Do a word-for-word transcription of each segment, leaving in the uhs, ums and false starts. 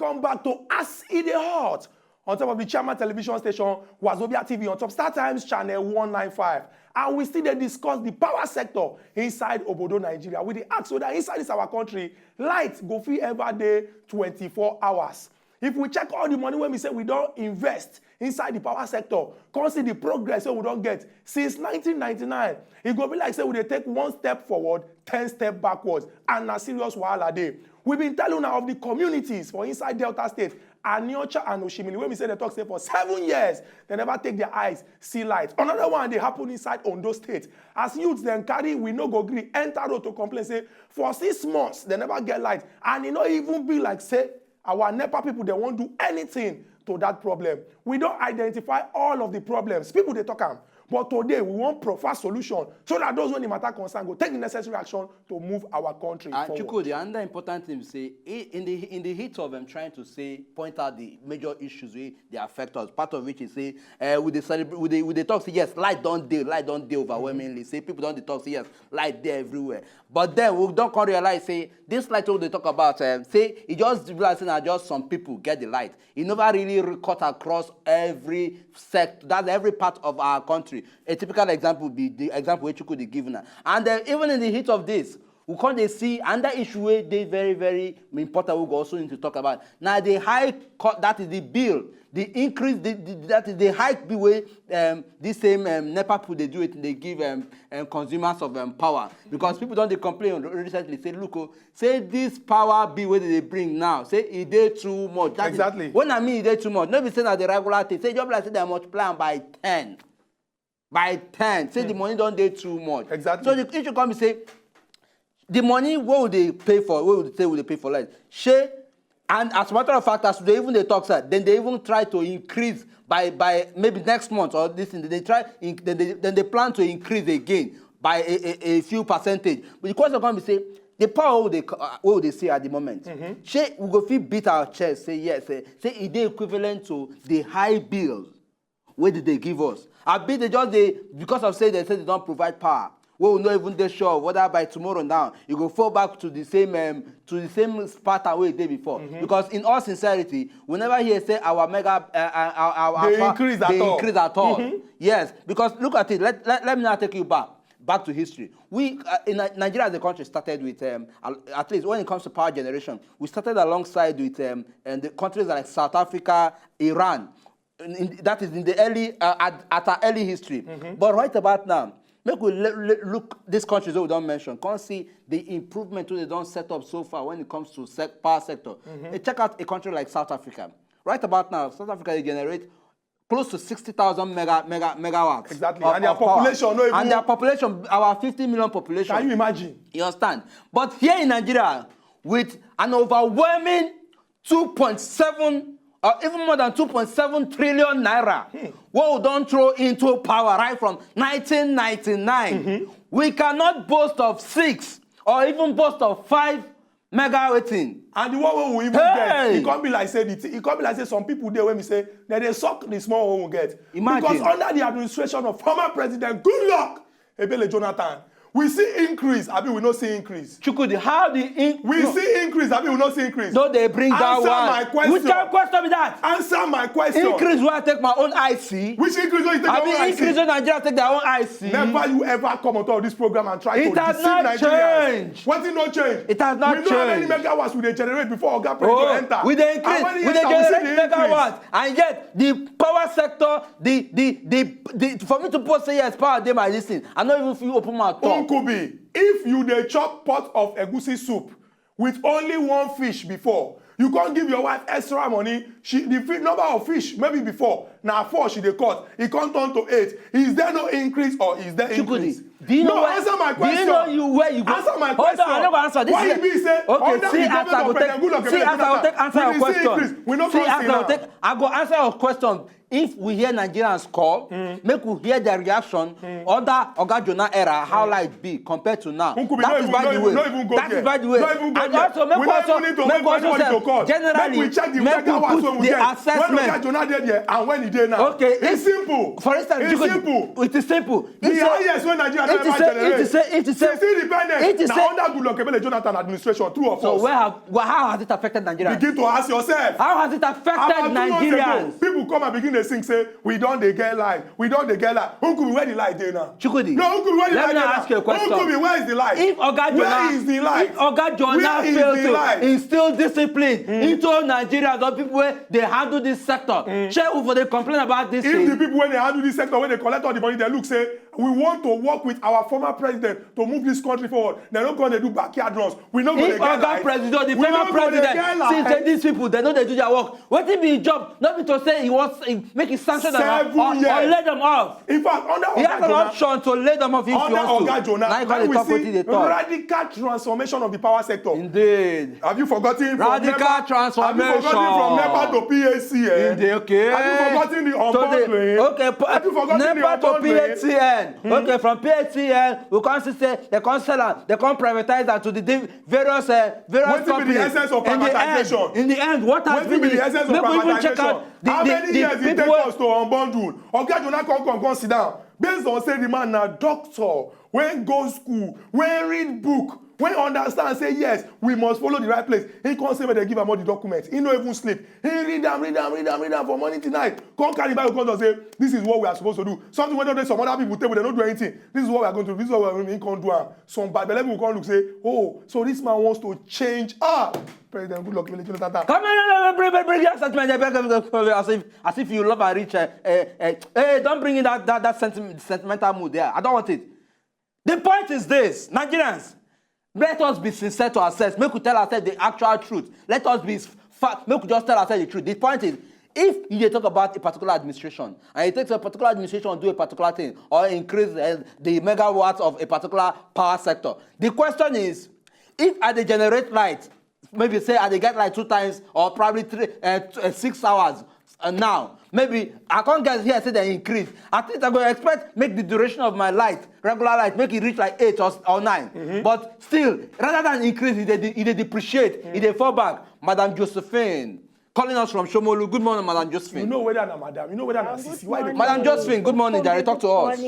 Come back to As E Dey Hot on top of the Chairman Television Station, Wazobia T V, on top Star Times Channel one nine five. And we still dey discuss the power sector inside Obodo Nigeria. We dey ask whether inside this our country, light go fit ever dey twenty-four hours. If we check all the money wey we say we don invest inside the power sector, come see the progress wey we don get since nineteen ninety-nine, e go be like say we dey take one step forward, ten step backwards, and na serious wahala dey. We been tell una of the communities for inside Delta State, Aniocha and Oshimili, wey be say dem talk say for seven years, dem never take their eyes see light. Another one dey happen inside Ondo State. As youths dem carry "We no go gree" enter road to complain say for six months, dem never get light. And e no even be like say our NEPA people dem wan do anything to that problem. We don identify all of the problems. People dey talk am. But today, we wan profile solution so that those wey the matter concern go take the necessary action to move our country And forward. Chukwudi, another important thing be say, i- in the in the heat of um, trying to say point out the major issues wey dey affect us, part of which is say uh, we dey celebrate, we dey we dey talk say yes, light don dey, light don dey overwhelmingly. Say people don dey talk say yes, light dey everywhere. But then we don come realize say this light wey we dey talk about, um, say e just be like say na just some people get the light. E never really re- cut across every sector, that's every part of our country. A typical example be the example wey Chukwudi give now. And then even in the heat of this, we come dey see another issue wey dey very very important we go also need to talk about. Na the high co- that is the bill, the increase, the, the, that is the high bill wey um, this same um, NEPA people dey do it, dey give um, um, consumers of um, power. Because people don dey complain recently say, look o, say this power bill wey dem dey bring now, say e dey too much. That is- Exactly. When I mean e dey too much, no be say na the regular thing. Say just be like say dem multiply am by ten. By ten. Say the money don dey too much. Exactly. So the issue come be say the money wey we dey pay for, wey we dey say we dey pay for light, shey, and as a matter of fact, as we dey even dey talk, sir, dem dey even try to increase by by maybe next month or this thing. Dem dey try, in- dem dey dem dey plan to increase again by a, a, a few percentage. But the question come be say the power wey we dey co- uh, wey we dey see at the moment, shey we go fit beat our chest say yes, eh, say e dey equivalent to the high bill wey dem dey give us? Abi dem just dey, because of say dem say dem don provide power wey we no even dey sure of whether by tomorrow now e go fall back to the same um, to the same pattern wey e dey before? Because in all sincerity, we never hear say our mega uh, uh, our, our Dey power increase at dey all. Increase at all. Yes, because look at it. Let, let, let me now take you back back to history. We uh, in Ni- Nigeria as a country started with um, al- at least when it comes to power generation, we started alongside with um, and the countries like South Africa, Iran. In, in- that is in the early uh, at, at our early history. But right about now, make we le- le- look these countries wey we don mention, come see the improvement wey dem don set up so far when it comes to sec- power sector. Eh, check out a country like South Africa. Right about now, South Africa dey generate close to sixty thousand mega mega megawatts. Exactly. Of, And their of power. Population no even And their population, our fifty million population. Can you imagine? You understand? But here in Nigeria, with an overwhelming two point seven or even more than two point seven trillion naira, wey we don throw into power right from nineteen ninety-nine, we cannot boast of six or even boast of five mega wetin. And the one wey we even Hey! Get, e come be like say the thing, e come be like say some people dey wey be say dem dey suck the small one we get. Imagine. Because under the administration of former President Goodluck Ebele Jonathan, we see increase, abi we no see increase? Chukwudi, how the in- We no, see increase, abi we no see increase? No dey bring that Answer one. My question. Which kind of question be that? Answer my question. Increase wey I take my own eye see. Which increase wey you take I your own mean, eye increase see? Wey Nigeria take their own eye see. Never you ever come on top of this program and try It to has deceive not Nigerians. Changed. Wetin no change? It has not We know how many changed. Megawatts we dey generate before Oga President Oh, enter. We dey increase. And when e We dey enter, we see the generate increase. Megawatts, and yet the power sector, the the the, the for me to post say yes, power dey my this thing, I no even fit open my talk. Nkubi, if you dey chop pot of egusi soup with only one fish before, you come give your wife extra money, she the fi- number of fish maybe before na four she dey cut, e come turn to eight. Is there no increase or is there Chukwudi, increase? Do you know No, where, answer my do question. You know you where you go? Answer my Hold question. On, I no go answer this. Why Year. You be say Okay, under see the as I go government take, of President Goodluck see as I go Ebele take answer Jonathan, your we dey see question. Increase. We no See come as see I go now. Take, I go answer your question. If we hear Nigerians call, make we hear their reaction under Oga Jonah era, how life be compared to now. Nkubi, that is by the way. That is by the way. And also, make we also, make we also say, generally, make we put the assessment. And when he dey now. Okay, it's simple. For instance, it's simple. It is simple. The highest when Nigeria ever generate. It is independent. Now under Goodluck Ebele Jonathan administration, true or false? So where have, how has it affected Nigeria? Begin to ask yourself. How has it affected Nigerians? People come and begin to sing say, "We don dey get life. We don dey get life." Nkubi, where the life dey now? Chukwudi, no, Nkubi, where the life dey now? Let me ask you a question. Nkubi, where is the life? If Oga Jonah, where is the life? If Oga Jonah fail to instill discipline into Nigerians or people wey dey handle this sector, shey we for dey complain about this thing? If the people wey dey handle this sector, wey dey collect all the money, they look say, "We want to work with our former president to move this country forward." They no come dey do backyard runs. We no go dey get light. If Oga President, the former president, see say these people, they no dey do their work. Wetin be his job? No be to say he wants, he, make he sanction them or, or lay them off. In fact, under Oga Jonah, he has an option to lay them off if he wants to. Now he come dey talk wetin he dey talk. Radical transformation of the power sector. Indeed. Have you forgotten from radical transformation? Have you forgotten from NEPA to P A C N? Indeed, okay. Have you forgotten the unbundling? Okay, have you forgotten the unbundling? NEPA to P A C N. Okay, from P A C N, we come see say they come sell am, they come privatize am to the div-, various, uh, various companies. Wetin be the essence of privatization? In the end, what has been the, make we even check out the, the, the people. How many years it take us to unbundle? Oga Jonah come, come, come sit down. Based on say the man na doctor, wey go school, wey read book, wey understand say yes, we must follow the right place. He come say make they give am all the documents. He no even sleep. He read am, read am, read am, read am from morning till night. Come carry Bible come talk say, "This is what we are supposed to do." Something wey don dey some other people table, they no do anything. "This is what we are going to do. This is what we are going to do." He come do am. Some bad belle people come look say, "Oh, so this man wants to change." Ah, President Goodluck Ebele Jonathan. Come here, bring, bring, bring your statement. As if, as if you love and rich. Eh, eh, eh, eh, don't bring in that, that, that senti-, sentimental mood there. I don't want it. The point is this, Nigerians, let us be sincere to ourselves. Make we tell ourselves the actual truth. Let us be fa-, make we just tell ourselves the truth. The point is, if you dey talk about a particular administration, and it takes a particular administration to do a particular thing, or increase, uh, the megawatts of a particular power sector, the question is, if I dey generate light, maybe say I dey get like two times or probably three, uh, t-, uh, six hours, uh, now, maybe I can't get here say they increase. At least I go expect make the duration of my light, regular light, make it reach like eight or, or nine. But still, rather than increase, it dey de-, it dey depreciate, it dey fall back. Madam Josephine, calling us from Shomolu. Good morning, Madam Josephine. You know whether na madam, you know whether na sisi. Why you dey call? Madam Josephine, good morning, jare. Talk to us.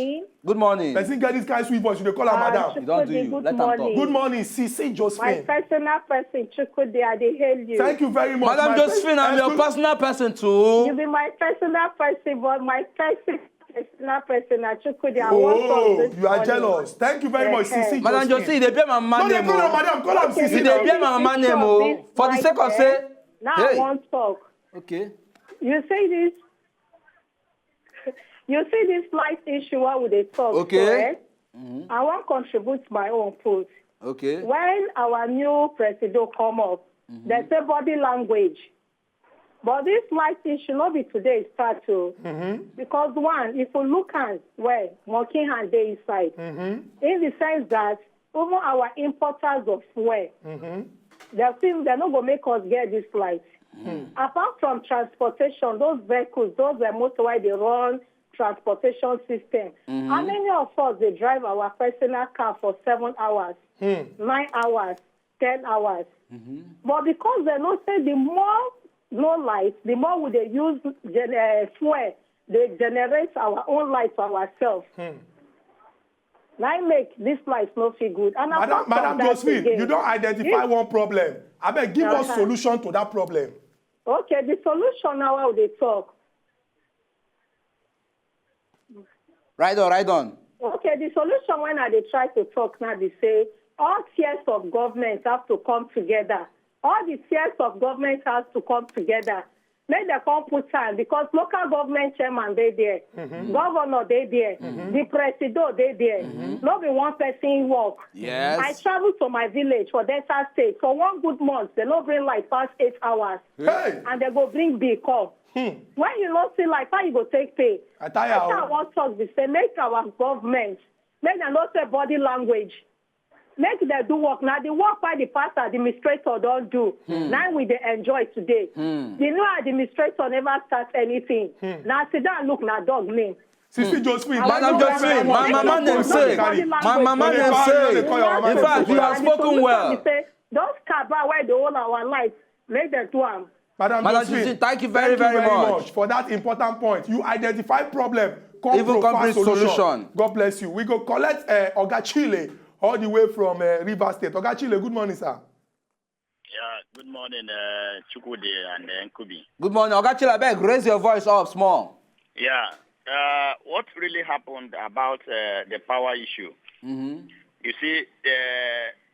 Good morning. Person get this kind sweet voice, you dey call her madam. You don't do you. Let am talk. Good morning, sisi Josephine. My personal person, Chukwudi, I dey hail you. Thank you very much. Madam Josephine, I'm your personal person too. You be my personal person, but my person, personal person, na Chukwudi, I want talk this morning. Oh, you are jealous. Thank you very much, sisi Josephine. Madam Josephine, you dey bear my mama name o. No, dey call her madam, call her sisi. You dey bear my mama name o. For the sake of say, now I wan talk. Okay. You say this You see this light issue wey we dey talk so, eh? I wan contribute my own put. Okay. When our new presido come up, dem say body language. But this light issue no be today e start o. Because one, if you look am well, monkey hand dey inside. In the sense that even our importers of fuel, dem still, dem no go make us get this light. Apart from transportation, those vehicles, those, uh, motor wey dey run transportation system, how many of us dey drive our personal car for seven hours, nine hours, ten hours? But because dem know say the more no light, the more we dey use gen-, uh, fuel, dey generate our own light for ourselves. Na im make this life no fit good. And apart from that again, Madam Josephine, you don identify one problem. Abeg, give us solution to that problem. Okay, the solution now wey we dey talk. Right on, right on. Okay, the solution wey I dey try to talk now be say all tiers of government have to come together. All the tiers of government has to come together. Make dem come put time, because local government chairman dey there, governor dey there, the presido dey there. No be one person work. Yes. I travel to my village for Delta State. For one good month, dem no bring light pass eight hours. Hey! And dem go bring bill come. When you no see light, how you go take pay? I tire o. Wetin I wan talk be say make our government, make dem no say body language. Make dem do work. Na the work wey the past administrator don do, na we dey enjoy today. The new administrator never start anything. Na sit down look na dog name. Sisi Josephine, Madam Josephine, my mama name say, my mama name say. In fact, you have spoken well. Those cabal wey dey hold our life, make dem do am. Madam, Madam Josephine, Josephine, thank you very, very much. For that important point. You identify problem, come Even provide come bring solution. Solution. God bless you. We go collect uh, Oga Chile all the way from uh, River State. Oga Chile, good morning, sir. Yeah, good morning, uh, Chukwudi and uh, Nkubi. Good morning, Oga Chile. Abeg, raise your voice up small. Yeah, uh, what really happened about uh, the power issue? You see, the,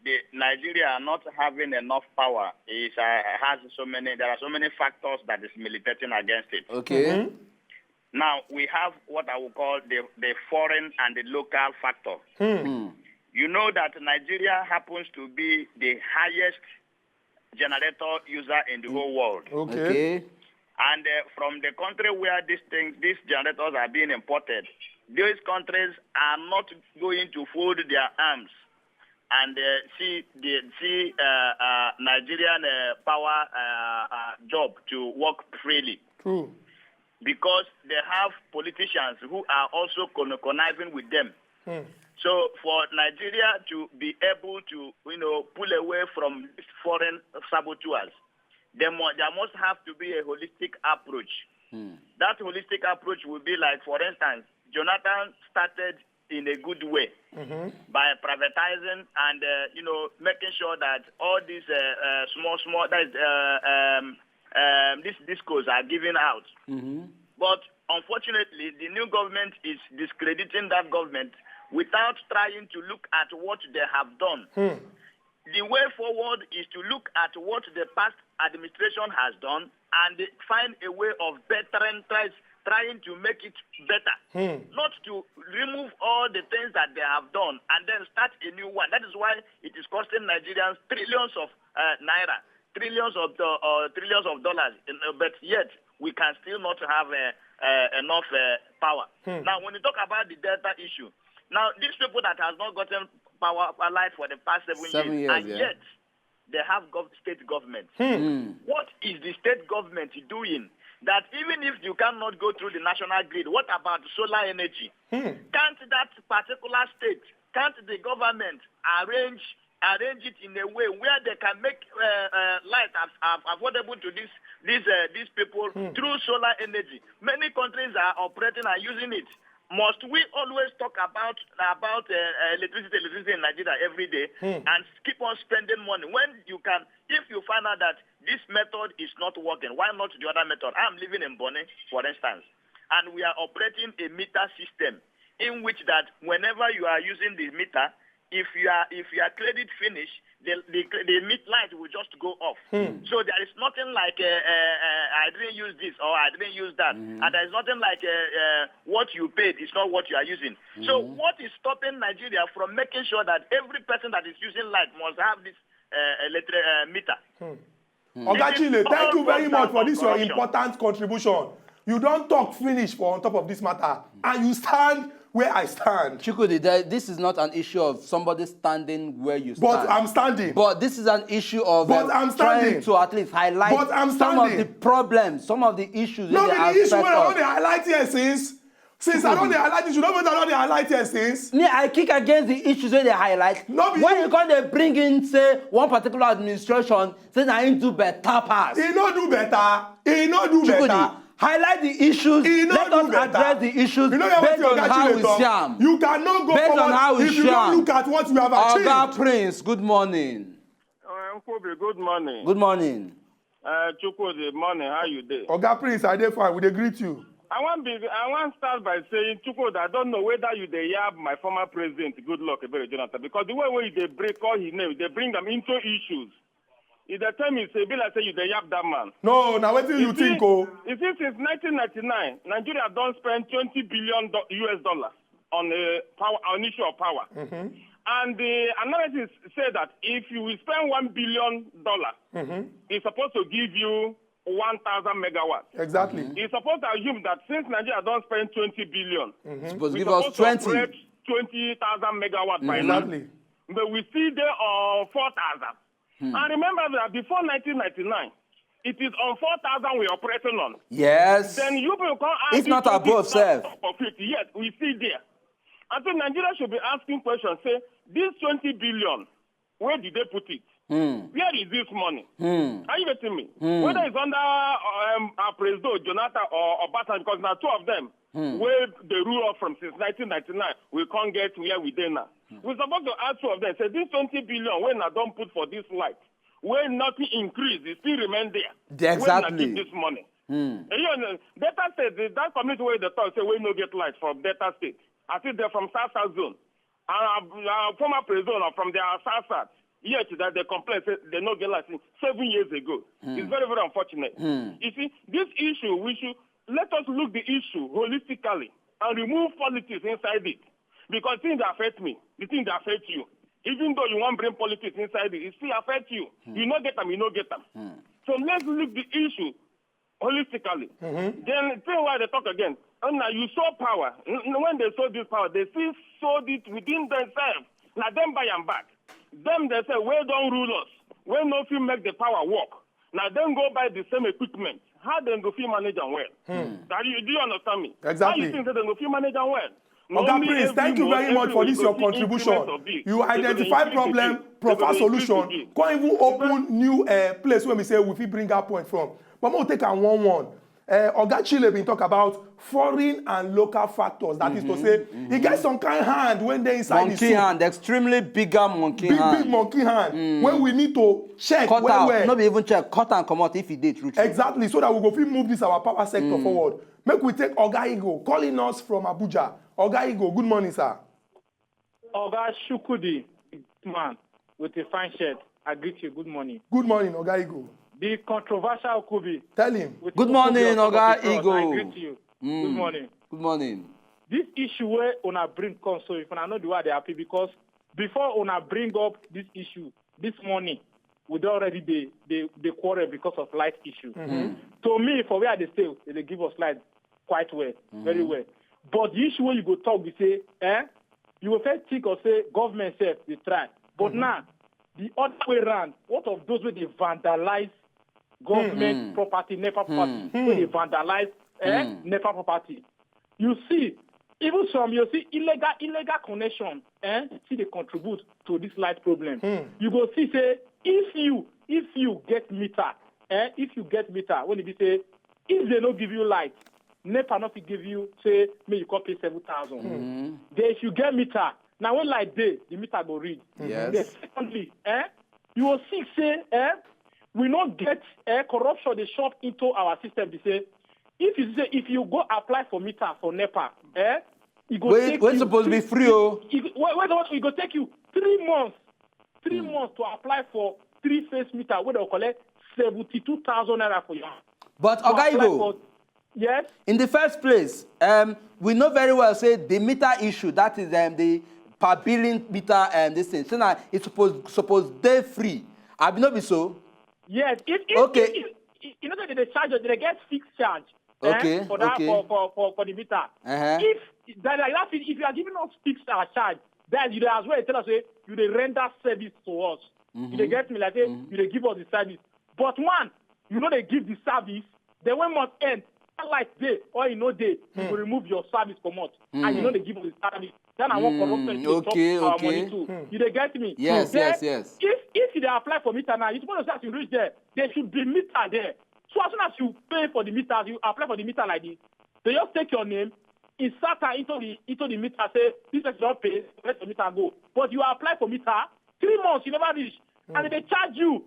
the Nigeria not having enough power is uh, has so many. There are so many factors that is militating against it. Okay. Now we have what I would call the the foreign and the local factor. You know that Nigeria happens to be the highest generator user in the whole world. Okay. Okay. And uh, from the country where these things, these generators are being imported, those countries are not going to fold their arms and uh, see the see uh, uh, Nigerian uh, power uh, uh, job to work freely True. because they have politicians who are also con- conniving with them. So for Nigeria to be able to, you know, pull away from these foreign saboteurs, there, mu- there must have to be a holistic approach. That holistic approach would be like, for instance, Jonathan started in a good way by privatizing and, uh, you know, making sure that all these uh, uh, small, small, that is, uh, um, um, these discos are giving out. But unfortunately, the new government is discrediting that government without trying to look at what they have done. The way forward is to look at what the past administration has done and find a way of bettering, tries, trying to make it better. Not to remove all the things that they have done and then start a new one. That is why it is costing Nigerians trillions of uh, naira, trillions of do- uh, trillions of dollars, you know, but yet we can still not have uh, uh, enough uh, power. Now, when you talk about the Delta issue, now these people that has not gotten power light for the past seven, Seven years, years, and yeah. Yet they have gov- state government. What is the state government doing that even if you cannot go through the national grid, what about solar energy? Can't that particular state, can't the government arrange arrange it in a way where they can make uh, uh, light af- af- affordable to these these uh, these people through solar energy? Many countries are operating and using it. Must we always talk about about uh, uh, electricity, electricity in Nigeria every day and keep on spending money when you can? If you find out that this method is not working, why not the other method? I'm living in Bonny, for instance, and we are operating a meter system in which that whenever you are using the meter, if you are if you are credit finish, the the, the meter light will just go off. So there is nothing like uh, uh, uh, I didn't use this or I didn't use that, and there is nothing like uh, uh, what you paid is not what you are using. So what is stopping Nigeria from making sure that every person that is using light must have this uh, electric uh, meter? Oga Chile, thank you very much for this your important contribution. You don talk finish for on top of this matter, and you stand where I stand. Chukwudi, there- this is not an issue of somebody standing where you stand. But I'm standing. But this is an issue of But um, I'm trying standing. To at least highlight But I'm some of standing. The problems, some of the issues No wey be dey the issue affect wey I don us. Dey highlight here since. Since I don dey highlight issue, no matter I don dey highlight here since. Me, I kick against the issues wey dey highlight. No be When you. You come dey bring in say one particular administration say na im do better pass. E no do better. E no do Chukwudi, better. Highlight the issues. E no Let do us better. Address the issues You know based wetin on Oga how Chile we talk? See am. You cannot go Based forward on how we if you see don't am. Look at what you have achieved. Oga Prince, good morning. Uh, Nkobe, good morning. Good morning. Uh, Chukwudi, morning. How you dey? Oga Prince, I dey fine. We dey greet you. I wan be. I wan start by saying, Chukwudi, I don't know whether you dey yab my former president, Goodluck Ebele Jonathan, because the way wey you dey break all his name, dey bring am into issues. If they tell me, say, be like say you dey yab that man. No, na wetin you think o? You see, since nineteen ninety-nine, Nigeria don spend twenty billion do- U S dollar on uh, power on issue of power. And the analysis say that if you will spend one billion dollar, it's supposed to give you one thousand megawatts. Exactly. It's supposed to assume that since Nigeria don spend twenty billion, Suppose we give us supposed to twenty. Operate twenty thousand megawatts by now. Exactly. But we still dey on four thousand. And remember that before nineteen ninety-nine, it is on four thousand we are operating on. Yes. Then you people come add If not this above, twenty sef. Of it, yes, we still there. I think Nigeria should be asking questions. Say, this twenty billion, where did they put it? Where is this money? Are you getting me? Whether it's under um, our President Jonathan or Obasanjo, because now two of them, where they rule us from since nineteen ninety-nine, we can't get where we dey now. We're supposed to ask two of them, say, this twenty billion, when I don't put for this light, where nothing increase, it still remain there. Where I Exactly. Keep this money? And you know, Delta State, the- that community where they talk, say, we no get light from Delta State. I think they're from South South Zone. And our, our former president are from their South South. Yet that they complain, say they no get light since seven years ago. It's very, very unfortunate. You see, this issue, we should let us look the issue holistically and remove politics inside it. Because things that affect me, the things that affect you. Even though you want bring politics inside it, it still affects you. You no get them, you no get them. So let's look the issue holistically. Then the thing why they talk again. And now you saw power. N- n- When they saw this power, they still sold it within themselves. Now them buy and back. Them they say, we don't rule us. We no fit make the power work. Now them go buy the same equipment. How them go fit manage and well? That you, do you understand me? Exactly. How you think that they go fit manage and well? Oga Prince, thank you very much for this your contribution. You identify problem, profile solution, come even open new uh, place where we say we fit bring our point from. But we'll take am one one. Uh, Oga Chile been talk about foreign and local factors. That is to say, e get some kind hand when they inside the Monkey soup. Hand, extremely bigger monkey Big, hand. Big monkey hand. When we need to check Cut well, out, well. No be even check, cut and comot if e dey true true. Exactly, so that we go fit move this our power sector forward. Make we take Oga Igo calling us from Abuja. Oga Igo, good morning, sir. Oga Shukudi, man with a fine shirt, I greet you. Good morning. Good morning, Oga Igo. The controversial Kubi. Tell him. With Good Kubi morning, on top Oga of the cross, Igo. I greet you. Good morning. Good morning. This issue where una bring come, so if una know the way they happy, because before una bring up this issue this morning, we don already dey dey dey quarrel because of light issue. To me, for where I dey stay, they dey give us light quite well, very well. But the issue wey you go talk be say, eh, you go first think of say government sef dey try. But now, the other way round, what of those wey dey vandalize government property, NEPA property, wey dey vandalize eh, NEPA property? You see, even some you see illegal illegal connection eh, still dey contribute to this light problem. You go see say if you if you get meter, eh, if you get meter, when e be say if they no give you light, NEPA no fit give you say make you come pay seven thousand. Then if you get meter, na when light dey, the meter go read. Yes. Then secondly, eh, you go see say eh, we no get eh, corruption dey shop into our system. Be say if you say if you go apply for meter for NEPA, eh, e go Wait, take wait, you supposed to be free, oh. E go- wait, wait, wait, e go take you three months, three months to apply for three phase meter wey dem collect seventy two thousand naira for your hand. But To Oga apply Igo, for- Yes. In the first place, um, we know very well say the meter issue, that is um, the per billing meter and this thing. So now it's supposed supposed dey free. Abi no be so? Yes. If, if, Okay. If, if, you know that they charge, they get fixed charge. Eh, Okay, for that okay. For, for, for, for the meter. Uh-huh. If that like that, if you are giving us fixed our charge, then you dey as well tell us say you dey render service to us. You dey get me like say you dey give us the service. But man, you no dey give the service. Then when month end, that light dey or e no dey, you go remove your service comot, and you no dey give us the service. Then I want corruption to okay, chop our okay. Money too. You dey get me? Yes, Then yes, yes. If if you dey apply for meter now, you suppose to say as you reach there, there should be meter there. So as soon as you pay for the meter, as you apply for the meter like this, they just take your name, insert am into the into the meter, say this person don pay, let the meter go. But you apply for meter, three months you never reach, and they dey charge you.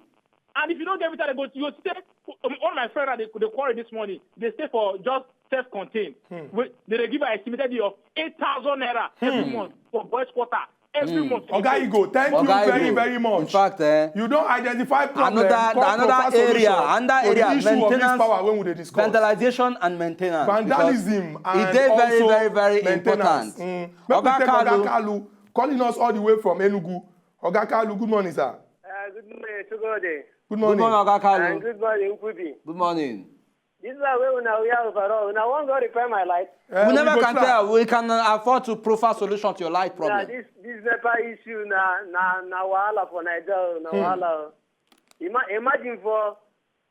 And if you don't get meter, they go you go stay. One of my friend, they they quarrel this morning. They stay for just self-contained. Wait, they dey give an estimated bill of eight thousand naira every month for boys quarter. Every month. Oga Igo, thank Oga you very, Igo, very much. In fact, eh, You don identify problem, another come another provide area, solution under to the area, issue of this maintenance, power when we dey discuss. vandalization and maintenance. Vandalism Because and e dey very, also very, very maintenance. Important. Make we Oga take Oga Kalu. Kalu calling us all the way from Enugu. Oga Kalu, good morning, sir. Uh, good morning, Chugode. Good Good morning. morning, Oga And Kalu. good morning, Nkubi. Good morning. This is why we una wear overall. Una wan go repair my light. Eh, We never go can try. Tell. We can uh, afford to prefer solution to your light Na problem. this this NEPA issue na na na wahala for Naija o, na wahala o. Ima imagine for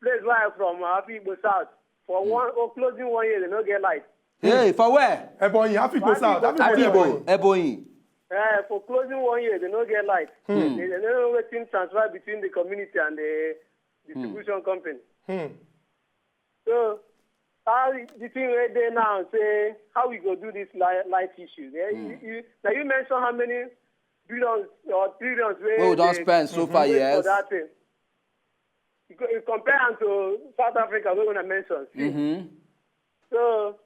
place where I from, Afikpo South, for one oh, closing one year they no get light. Hey, for where? Ebonyi, Afikpo South, Afikpo South. Afikpo, Ebonyi. Eh, for closing one year they no get light. They, they no know wetin transpire between the community and the distribution company. Hmm. So how the thing wey dey now say how we go do this light, light issue? Eh, you, you, na you mention how many billions or trillions wey Wey we don dey- Spend so far, wait yes. For that thing. You, go- you compare am to South Africa wey una mention. See, Mm-hmm. so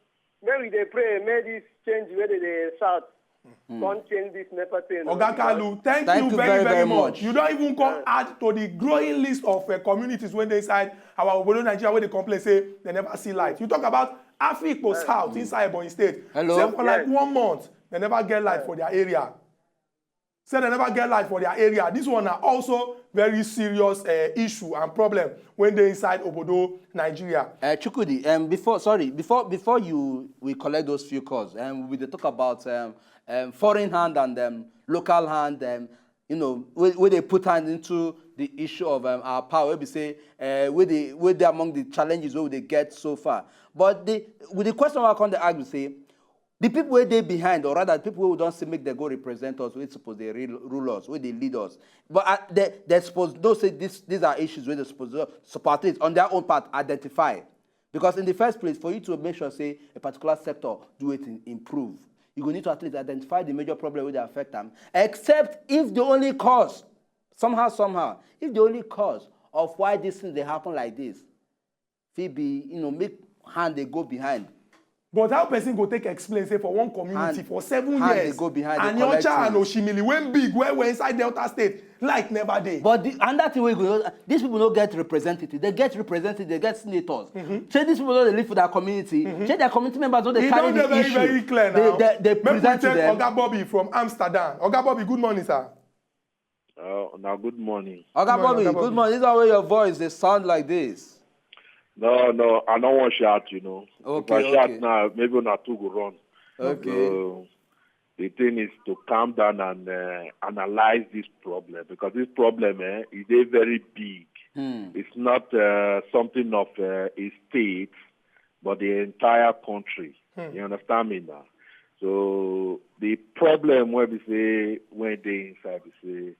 make we dey pray make this change wey dey dey south come change this NEPA thing. Oga Kalu, thank, Thank you you very, very, very very much. much. You don even come add to the growing list of uh, communities wey dey inside our obodo Nigeria wey dey complain say they never see light. You talk about Afikpo South inside Ebonyi State. Hello? Say for like Yes. One month, they never get light for their area. Say they never get light for their area. This one na also very serious uh, issue and problem wey dey inside obodo Nigeria. Uh, Chukwudi, um, before sorry, before before you we collect those few calls, um, we dey talk about um, um, foreign hand and um, local hand, um, you know, wey wey dey put hand into the issue of um, our power. Wey be say, uh, wey dey wey dey among the challenges wey we dey get so far. But the with the question I come dey ask be say, the people wey dey behind, or rather the people wey we don say make dem go represent us, wey suppose dey rule, rule us, wey dey lead us, but uh, they they suppose know say this these are issues wey they suppose to support it on their own part identify. Because in the first place, for you to make sure say a particular sector do it in, improve, you go need to at least identify the major problem wey dey affect am. Except if the only cause, somehow somehow, if the only cause of why these things dey happen like this, fit be you know make hand dey go behind. But how person go take explain say for one community Hand- for seven hand years, dey go behind, dey Aniocha collect and things. Oshimili wey big well well inside Delta State, light never dey. But the, another thing wey go, these people no get representative. They get representative, they get senators. Say these people no dey live for their community. Say their community members no dey E carry don dey the very issue. Very clear They, now. they, they Make we present to take them. Oga Bobby from Amsterdam. Oga Bobby, good morning, sir. Uh, now, good morning. Oga Good morning, Bobby, Oga Bobby. Good morning. This is why your voice they sound like this. No, no, I don't want shout, you know. Okay, If I shout okay. Now, maybe una two go run. Okay. So, the thing is to calm down and uh, analyze this problem because this problem eh, is a very big. Hmm. It's not uh, something of uh, a state, but the entire country. Hmm. You understand me now? So the problem where we say when they inside, we say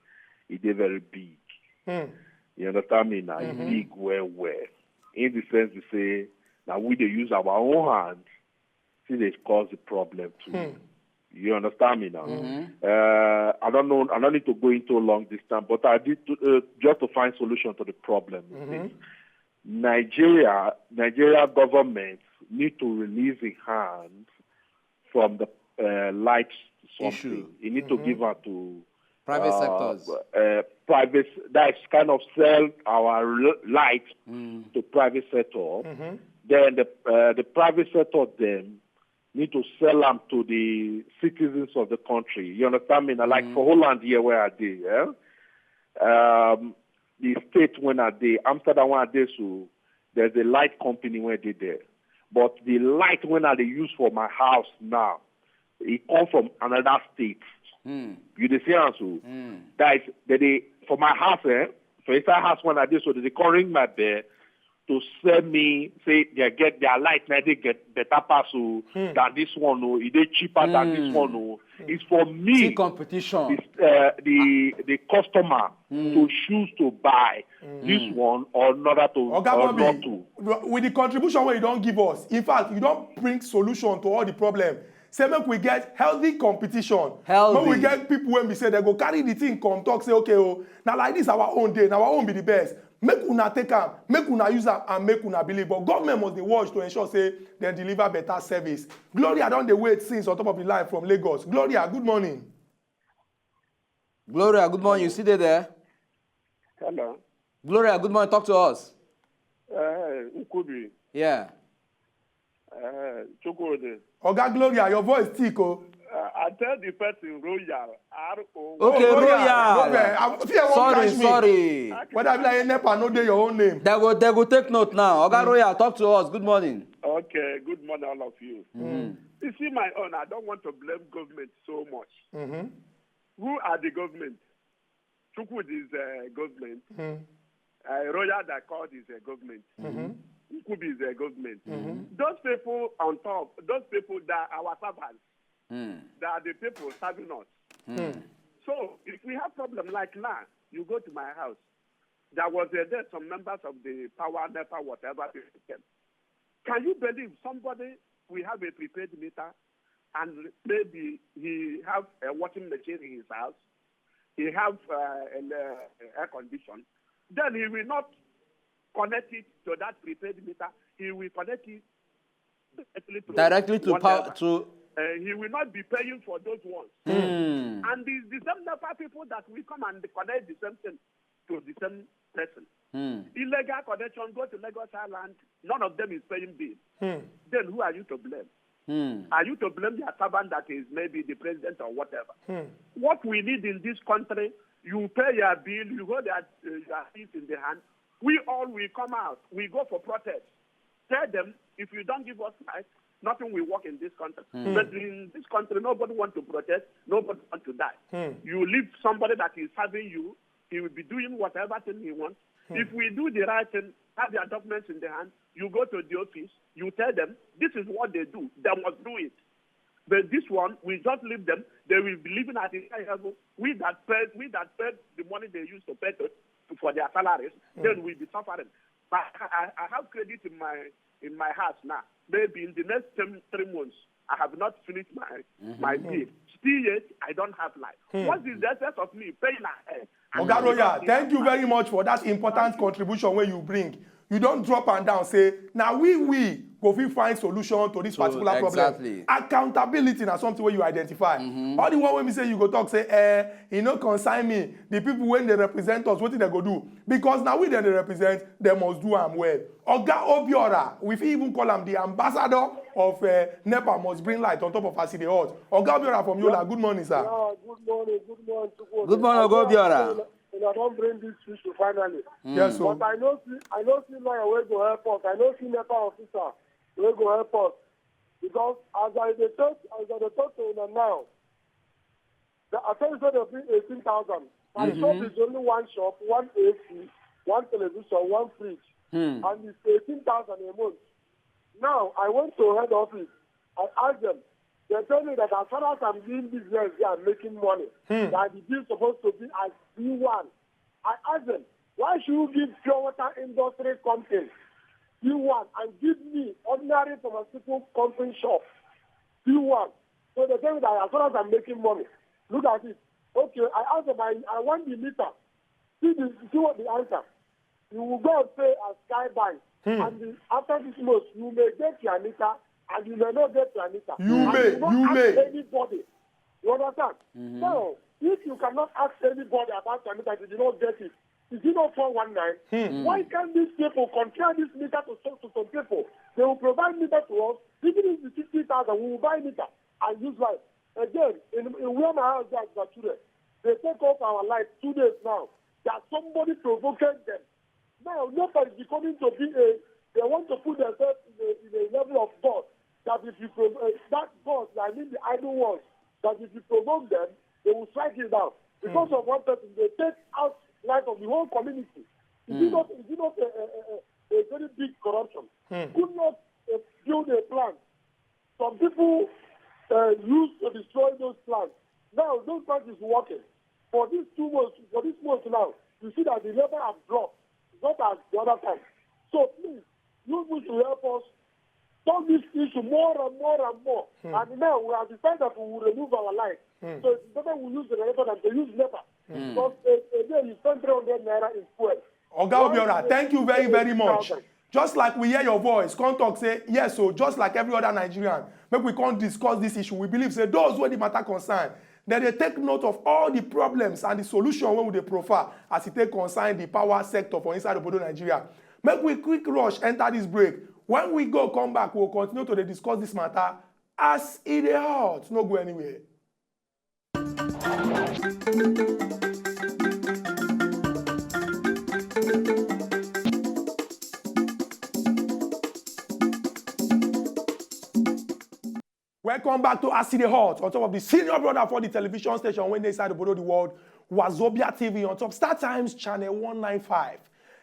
it is very big. Hmm. You understand me now? Mm-hmm. It's big well well. In the sense we say now we dey use our own hand, see they cause the problem too. Hmm. You understand me now? Mhm. Uh, I don't know. I don't need to go into a long distance, but I did to, uh, just to find solution to the problem. Mhm. Nigeria, Nigeria government need to release the hand from the uh, light something. Issue. You need to Mhm. give her to Private uh, sectors. Uh, private. That's kind of sell our l- light Mm. to private sector. Mhm. Then the uh, the private sector then need to sell them to the citizens of the country. You understand me? Now, like Mm. for Holland here where I did, yeah? Um, the state when I did, Amsterdam when I did, so there's a light company where they there. But the light when I they use for my house now, it come from another state. Mm. You dey see am so? Mm. That is, they, they for my house, eh? For inside house when I did, so they dey come ring my bell to sell me say they get their light now they get better pass o Hmm. than this one o. It dey cheaper than this Hmm. One o. It's for See me, competition. this, uh, the the customer Hmm. to choose to buy this Hmm. one or another to Oga or Bobby, not to. with the contribution wey you don give us, in fact, you don bring solution to all the problem. Say make we get healthy competition. Healthy. Make we get people wey be say they go carry the thing come talk say okay oh, na like this our own day, na our own be the best. Make una take am, make una use am, and make una believe. But government must dey watch to ensure say they deliver better service. Gloria don dey wait since on top of the line from Lagos. Gloria, good morning. Gloria, good morning. You see there there? Hello. Gloria, good morning. Talk to us. Uh, Nkubi. Yeah. Uh, Chukwudi. Oga Gloria, your voice thick o. Uh, I tell the person Royal, R O. Okay, Oh, Royal. No, man, I fear won't Sorry, catch me. Sorry. Whether be like nepa no dey your own name. They go, they go take note now. Oga Royal, talk to us. Good morning. Okay, good morning, all of you. You see, my own, I don't want to blame government so much. Who are the government? Chukwudi is a government. Uh, Royal Accord is a government. Nkubi is a government. Those people on top, those people that are our servants, that are the people serving us. So if we have problem like now, you go to my house. There was a day some members of the power, nepa, whatever, they came. Can you believe somebody will have a prepaid meter and maybe he have a washing machine in his house, he have uh, an uh, air condition, then he will not connect it to that prepaid meter. He will connect it directly to Directly to whatever. power to Uh, he will not be paying for those ones. And the, the same nepa people that will come and connect the same thing to the same person. Illegal connection go to Lagos Island. None of them is paying bill. Then who are you to blame? Are you to blame your servant that is maybe the president or whatever? What we need in this country, you pay your bill, you hold your, uh, your things in the hand. We all will come out. We go for protest. Tell them, if you don't give us life, nothing will work in this country. But in this country, nobody want to protest, nobody want to die. You leave somebody that is serving you, he will be doing whatever thing he wants. If we do the right thing, have your documents in the hand, you go to the office, you tell them, this is what they do, they must do it. But this one, we just leave them. They will be living at the high level. We that paid, we that paid the money they used to pay to, for their salaries, then we'll be suffering. But I, I have credit in my in my house now. Maybe in the next ten, three months, I have not finished my my bill. Still yet, I don't have life. What is the essence of me paying ahead? Oga Royal, thank you very much for that important contribution wey you bring. You don drop am down say na we we go fit find solution to this So, particular problem. Exactly. Accountability na something wey you identify. All the one wey be say you go talk say eh, e no concern me. The people wey dey represent us, wetin dem go do? Because na we dem dey represent, dem must do am well. Oga Obiora, we fit even call am the ambassador of uh, nepa must bring light on top of as e dey hot. Oga Obiora from Yola, good morning, sir. Yeah, good morning, good morning, Chukwu. Good morning, Oga Obiora. Una don bring this issue finally. Yes, so But I no see, I no see lawyer wey go help us. I no see nepa officer wey go help us. Because as I dey talk, as I dey talk to una now, the, I tell you say they bring eighteen thousand. My shop is only one shop, one A C, one television, one fridge, and it's eighteen thousand a month. Now I went to head office. I asked them. They tell me that as far as I'm doing business, they are making money. That the bill supposed to be as B one. I asked them, why should you give pure water industry company B one and give me ordinary pharmaceutical company shop B one? So they tell me that as far as I'm making money, look at it. Okay, I asked them, I, I want the meter. See, the, see what the answer. You will go and pay at Sky Bank, and the, after this month, you may get your meter, and you may not get your meter. You And may, you not you ask may. Anybody. You understand? Now, if you cannot ask anybody about your meter, you did not get it. Is it not four one nine? Why can't these people compare this meter to some, to some people? They will provide meter to us. Even if it's fifty thousand, we will buy meter and use light. Again, in, in where my house is at Bature, they take off our light two days now. That somebody provoked them. Now, nepa is becoming to be a, they want to put themselves in a, in a level of God. That if you prov- uh, that God, I mean the idol ones, that if you provoke them, they will strike you down. Because of one person, they take out life of the whole community. Is it not, is it not a, a, a, a very big corruption? Could not uh, build a plant. Some people uh, used to destroy those plants. Now, those plants is working. For these two months, for this month now, you see that the level have dropped. It's not as the other time. So please, you need to help us solve this issue more and more and more. And now we have decided that we will remove our light. So it's better we use the generator than to use nepa. Because a, a day you spend three hundred naira in fuel. Oga Obiora, thank you very, very much. Just like we hear your voice, come talk say, yes, so just like every other Nigerian, make we come discuss this issue. We believe say those wey the matter concern, dem dey take note of all the problems and the solution wey we dey profile as e take concern the power sector for inside obodo Nigeria. Make we quick rush enter this break. When we go come back, we will continue to dey discuss this matter As e dey hot, no go anywhere. Welcome back to As E Dey Hot on top of the senior brother for the television station wey dey inside obodo the world, Wazobia T V on top Star Times channel one nine five.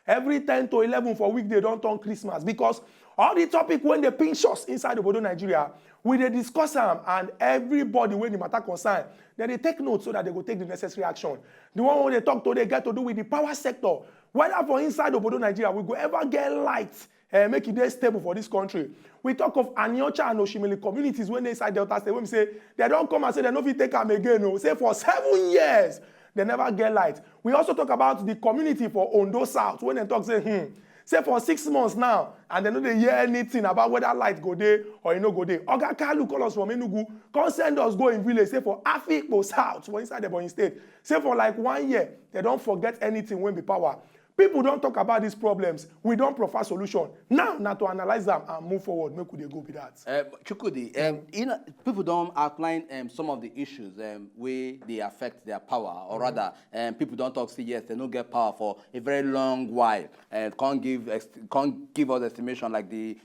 Every ten to eleven for weekday don turn Christmas because all the topic wey dey pinch us inside obodo Nigeria, we dey discuss am, and everybody wey the matter concern, dem dey take note so that they go take the necessary action. The one wey dey talk today get to do with the power sector. Whether for inside obodo Nigeria, we go ever get light, eh, make e dey stable for this country. We talk of Aniocha and Oshimili communities wey dey inside Delta State, wey be say dem don come and say dem no fit take am again o. Say for seven years, dem never get light. We also talk about the community for Ondo South, wey dem talk say, hmm, say for six months now, and dem no dey hear anything about whether light go dey or e no go dey. Oga Kalu call us from Enugu, come send us go im village, say for Afikpo South, for inside Ebonyi State. Say for, like, one year, dem don forget anything wey be power. People don talk about these problems. We don prefer solution. Now, na to analyze am and move forward. Make we dey go be that. Um, Chukwudi, um, in, people don outline um, some of the issues um, wey dey affect their power, or rather, um, people don talk say yes, dem no get power for a very long while. Um, come give ex- come give us estimation like the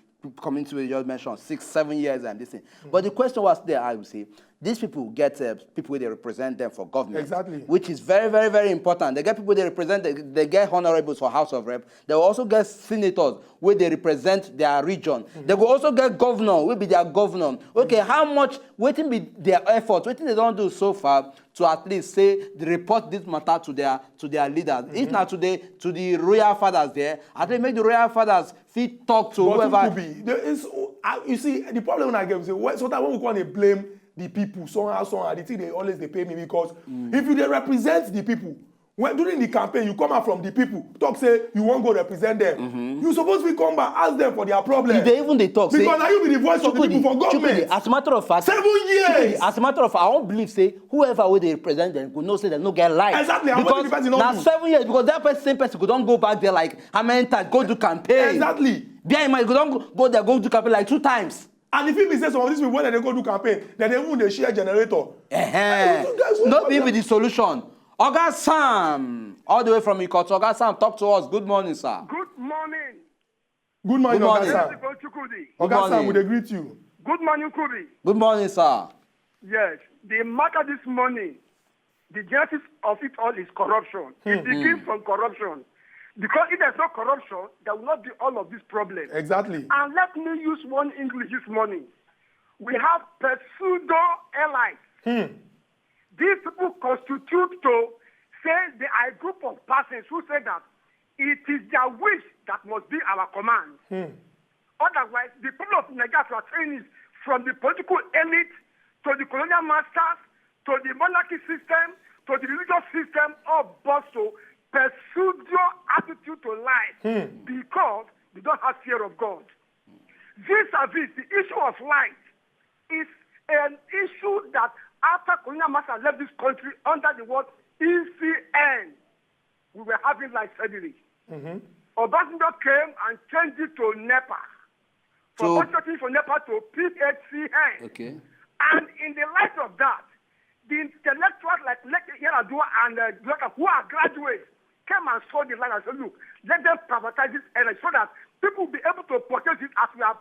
community wey you just mentioned, six, seven years and this thing. But the question was there, I would say, these people get uh, people wey dey represent them for government, Exactly. which is very, very, very important. Dem get people wey dey represent, dem, dem get honorables for House of Rep. Dem go also get senators wey dey represent their region. Dem go also get governor wey be their governor. Okay, how much, wetin be their effort, wetin dem don do so far to at least say dey report this matter to their to their leaders? If na to the to the royal fathers there, at least make the royal fathers fit talk to But whoever. Nkubi, there is, uh, you see, the problem I get is say, when, sometimes when we come dey blame the people somehow, somehow, the thing dey always dey pain me because if you dey represent the people, when during the campaign you come out from the people, talk say you wan go represent them, you suppose fit come back ask them for their problem. If they even dey talk, say, Because na you be the voice of the Chukwudi, people for government. Chukwudi, as a matter of fact, Seven years. Chukwudi, as a matter of fact, I wan believe say whoever wey dey represent them go know say dem no get light. Exactly, and wetin Because the person don na do? Seven years, because that person, same person go don go back there like how many times, go do campaign. Exactly. Bear in mind, go don go, go there, go do campaign like two times. And if you be say some of these people, when they go do campaign, then they even dey share generator. Uh-huh. You guys, No what be the- with the solution. Oga Sam, all the way from Ikot. Oga Sam, talk to us. Good morning, sir. Good morning. Good morning, Good morning. Oga Sam. Go Chukwudi. Oga Sam, we morning. dey greet you. Good morning, Kubi. Good morning, sir. Yes, the matter this morning, the genesis of it all is corruption. It begins from corruption. Because if there's no corruption, there will not be all of these problems. Exactly. And let me use one English this morning. We have pseudo allies. Hmm. These people constitute to say they are a group of persons who say that it is their wish that must be our command. Hmm. Otherwise, the problem of Nigeria, as we are saying, is from the political elite to the colonial masters to the monarchy system to the religious system, all bows to pseudo attitude to life Hmm. because they don't have fear of God. Vis-a-vis the issue of light is an issue that after colonial master left this country under the word E C N, we were having light steadily. Mm-hmm. Obasanjo came and changed it to NEPA. So- From Oshoti for NEPA to P H C N. Okay. And in the light of that, the intellectuals like Leke Yar'Adua and uh, Dweka, who are graduates, came and saw the light and said, "Look, let them privatize this energy so that people will be able to purchase it as we are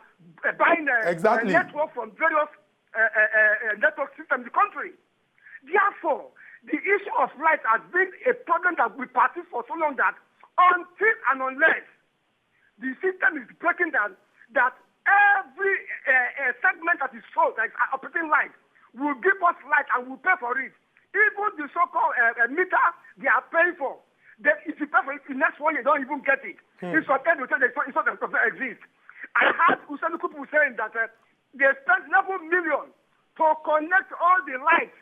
uh, buying uh, Exactly. a network from various uh, uh, uh, uh, network systems in the country." Therefore, the issue of light has been a problem that we persist for so long that until and unless the system is breaking down, that every uh, uh, segment that is sold, like uh, operating light, will give us light and will pay for it. Even the so-called uh, uh, meter they are paying for, then if you pay for it, the next one you don't even get it. It's okay to say the it's not doesn't exist. I heard Usain people saying that uh, they spent eleven million to connect all the lights,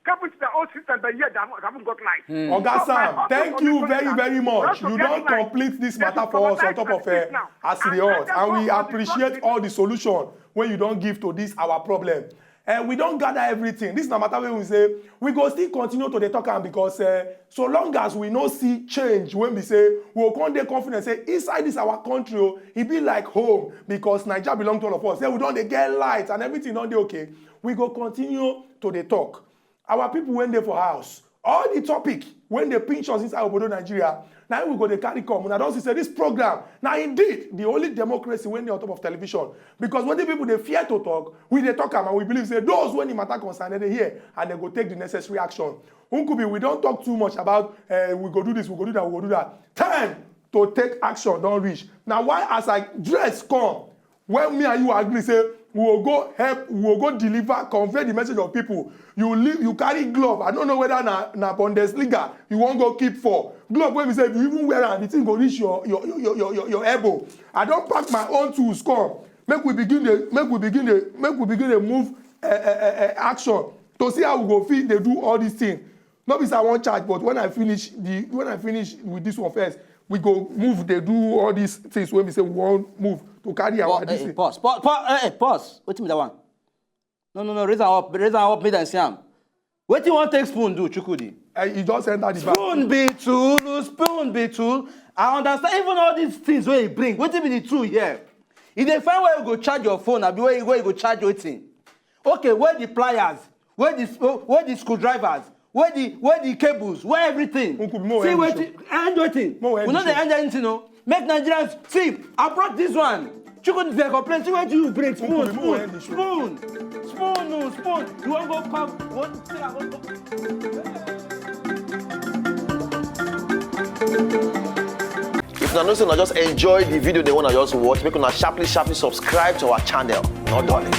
kept it to their own system, but yet they haven't, haven't got light. Oga So my Sam, own thank you contribution very, is that very much. we have to You get don light. complete this They matter should for us on privatize top of light uh, now. As E Dey And Hot, let them and we go on the appreciate front all the solution wey you don give to this our problem. Eh, we don gather everything. This na matter wey we say we go still continue to dey talk am because, eh, so long as we no see change, when we say we go come dey confident say inside this our country, oh, e be like home because Naija belong to all of us. Say we don dey get light and everything don dey okay. We go continue to dey talk. Our people wey dey for house, all the topic wey dey pinch us inside obodo Nigeria, na im we go dey carry come. Una don see say this program na indeed the only democracy wey dey on top of television, because wetin people dey fear to talk, we dey talk am, and we believe say those wey the matter concern, dem dey hear and dem go take the necessary action. Nkubi, we don talk too much about, eh, we go do this, we go do that, we go do that. Time to take action don reach. Na why as I dress come, when me and you agree say we go go help, we go go deliver, convey the message of people, you leave, you carry glove. I don't know whether na na Bundesliga you wan go keep for. Glove wey be say if you even wear am, the thing go reach your your your your your, your elbow. I don pack my own tools come. Make we begin dey make we begin dey make we begin dey move, eh, eh, eh, eh, action to see how we go fit dey do all these things. No be say I wan charge, but when I finish the when I finish with this one first, we go move dey do all these things wey be say we wan move to carry our Pa- this eh, thing. Pause. Pause. Pause. Eh, eh, pause. Wetin be that one? No, no, no. Raise am up. Raise am up. Make dem see am. Wetin you wan take spoon do, Chukwudi? Eh, you just enter the back. Spoon be tool. Spoon be tool. I understand. Even all these things wey you bring, wetin be the tool here? You dey find where you go charge your phone, abi where you, where you go charge wetin? Okay, where the pliers? Where the where the screwdrivers? Where the where the cables? Where everything? Uncle, mo See end the wetin end wetin? Mo end We the no dey show. end anything o. Make Nigerians see, approach this one. Chukwudi dey complain. See wetin you bring. Spoon, Uncle, mo end the spoon, show. spoon, spoon, no, spoon. You wan go come? One thing I wan go. If una know say una just enjoy the video, the one I just watch, make una sharply sharply subscribe to our channel. No darling.